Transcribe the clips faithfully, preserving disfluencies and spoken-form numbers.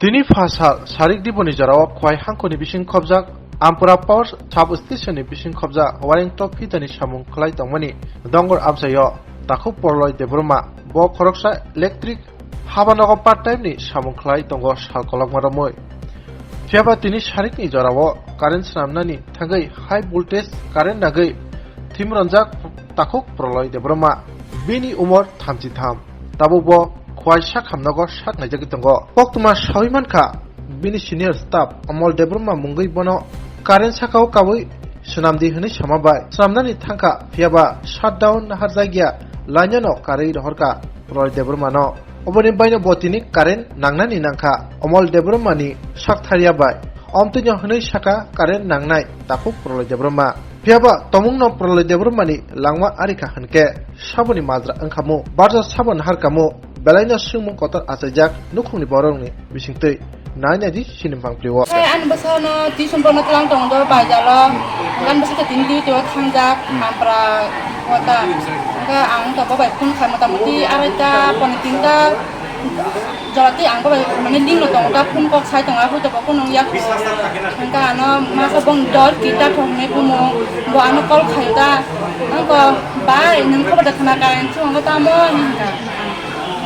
Tini pha sal sarik diboni jorao Khwai hangkoni bising khobjak Ampura Power Sub Station ni bising khobjak Warengto Phitani samung khlai tongmani dongor amchaio takhuk Proloi Debbarma. Bo khoroksa electric habanogo part time ni samung khlai tongo sal kolokma romwi. Phiyaba tini sarikni jorao current swnamnani thangwi high voltage current nagwi thimronjak takhuk Proloi Debbarma. Bini umor thamchi tham. Tabuk bo Khwai sak hamnogo sak naijagwi tongo. Koktwma sawi mankha, bini senior staff Amol Debbarma mungwi bono current sakao kabwi swnamdi hwnwi sama bai swnamnani thangkha, phiyaba shutdown naharjakya lainano karwi rohorkha Proloi Debbarmano. Oboni baino bo tini current nangnani nangkha Amol Debbarmani sak tharya bai. Omtwino hwnwi sakha current nangnai takhuk Proloi Debbarma. Phiyaba tomungno Proloi Debbarmani langma arikha hwnkhe saboni majra wngkhamu, barsa sabo naharkhamu, belaino swngmung kotor achaijak nukhungni borokni bisingtwi. Nai naidi sini bangpli o. Hai ani bwsano tuition porno tlang tongo do baijalo. Ani bwsa tini duty o thangjak, Ampra kota. Hwnkhe ang to bobai phone khai mota moti araita, poni tinta. Jora tei ang bobai mane lingno tongo, ta phone kok sai tongo, aboni to bo phone nung yak. Hwnkhe ano masa bong dor kita thong ne bumo, bo ano call khai ta. Ang ko, "Bai, nung khobor da khna ka?" Ang chungo tamo hinka.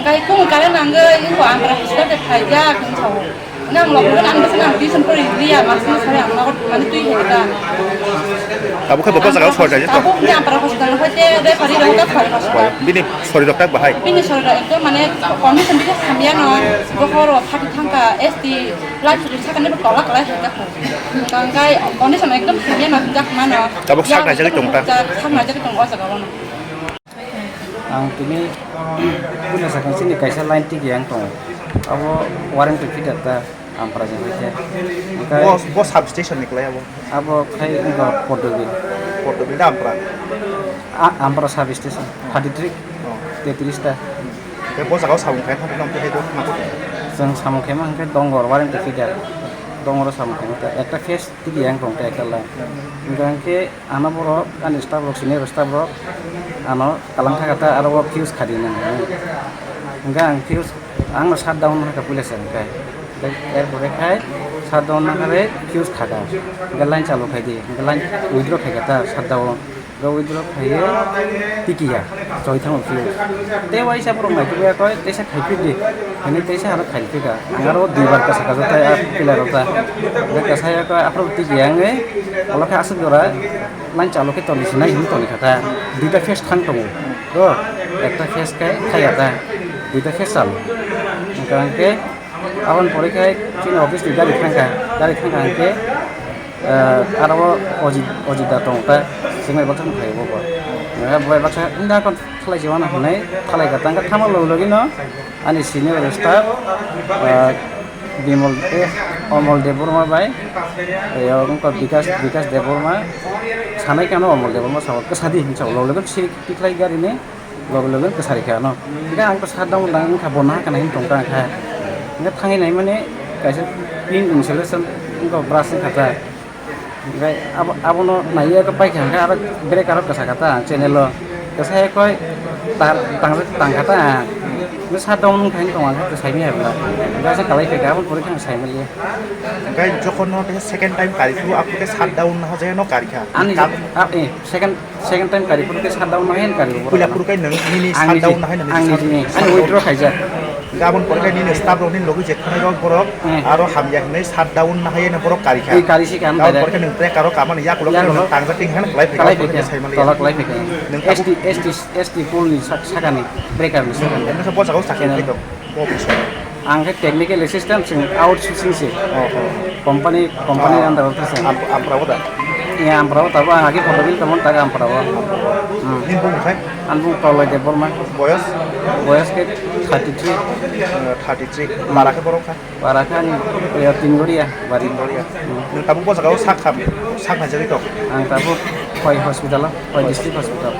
Hwnkhe kung kare nangwi, ang ko Ampra hospital de phaijak, ang chao. Nang lok nang bwswk nang tuition pori liya, mas mas hari ang nogo mani twi hekta. Tabuk khe bo bwsakao sori jai to? Tabuk ni Ampara hospital no hoite referee rok ta khari hospital. Bini sori rok tak bahai? Bini sori rok ekdom mane condition bisi hamya no, bokhoro phati thangka, S T life support sakani bo tola kalai hekta ko. Tangkai condition ekdom hamya no, jak mano. Tabuk sak naijagwi tong ta? Sak naijagwi tong o jaga o no. Ang tini puila sakang chini kaisa line tigi ang tongo. Abo warranty feeder ta Ampara jani khe. Bo, bo substation ni kwlai abo? Abo khai wngkha Pordobil. Pordobil da Ampara? A, Ampara substation, thirty-three, oh, tetris ta. Tei bo jaga o samung khai thangkhe nang tei bo khna khe? Chwng samung khaima hwnkhe Dongor warranty feeder. Dongor o samung khaima ta. Ekta phase tigi ang tong ta ekta line. Hwnkhe Ano borok, ani staff rok, senior staff rok, ano kalang thaka ta, aro o fuse khadi nang. Hwnkhe ang fuse, ang no shutdown hakha puila se hwnkhe. Tei er pore khai shutdown nang khe fuse khaka. Hwnkhe line chalu khai di, hwnkhe line withdraw khai kha ta shutdown. Hwnkhe withdraw khaiye tikiya, choi thango fuse. Tei waisa borok naitugwi koi, teisa khai phir di. Hwnwi teisa aro khai phir kha. Ang aro duibar kasa kasa tai a pillar rok ta. Hwnkhe kasa ya koi aphuru tikiya wngwi, olo khe aswk jora. Line chalu khe toni sinai hwnwi toni kha ta. Duita phase thang tongo. O, ekta phase khe thaya ta. Duita phase chalu. Hwnkha hwnkhe aboni pore khe chini office ni gari thangkha. Gari thangkha hwnkhe, eh, aro o Ojit, Ojit da tong ta. Chwngno baksa phai bo bo. Eh, bo baksa wngda kon khlai se mano hwnwi khlai kha. Tangkha thangma logi logi no. Ani senior staff, ah, Bimol, eh, Omol Debbarma bai, eh, wngkha Bikas, Bikas Debbarma, sanai khe ano Omol Debbarma sao, kwsa di hinwi sao, logi logi siri tikhlai gari ni, logi logi kwsa ri kha ano. Hingkhe ang to shutdown lang wngkha, bo nahakhe nai hinwi tong kha ang kha. Hingkhe thangwi nai mani kaisa pin installation wngkha brush wngkha ta. Hingkhe abo, abono naiwi eko paikha hingkhe aro break aro kwsa kha ta channel o. Kwsa khe koi tar-, tang-, tangkha ta. Hingkhe shutdown wngkha hingkhe tong ang khe kwsai manya bwla. Hingkhe aswk kalai phaikha aboni pore khe ang sai manliya. Hingkhe jokhon no second time kari phuru aphuru khe shutdown no hajai no kari kha. Ani, ah, eh, second Second time kari phuru khe shutdown no haino kari bo. Puila phuru khe nwng nini shutdown no haino nini shutdown. Ani withdraw khaijak. Gabon pore khe nini staff rok nini logi je thani rok borok aro hamya hinwi shutdown no haino borok kari kha. Ei kari si kha. Gabon pore khe nwng tracker rok kamani yakulo khe nwng tangja ting han kwlai phai kha. Kwlai phai kha. Nwng S T, S T, S T pool ni sak-, sakani breaker ni sakani. Nwng khe bo jaga o sakni phai tong. Ang khe technical assistant, chwng outsourcing se. Oh, oh. Company, company under o thang. Am-, Ampara o da? Iya, Ampara o, tabo ang agi photo bil tamo, taga Ampara o. Hmm. Nini bumung khai? Ani bumung Proloi Debbarma. Boyos? Boyos khe thirty three. Eh, thirty three. Hmm. Bara khe borok kha? Bara khe ani, iya, Tingoria bari. Tingoria. Hmm. Nwng tabuk bo jaga o sak kham, sak nai jagwi tong? Ang tabuk Khwai hospital o, Khwai district hospital.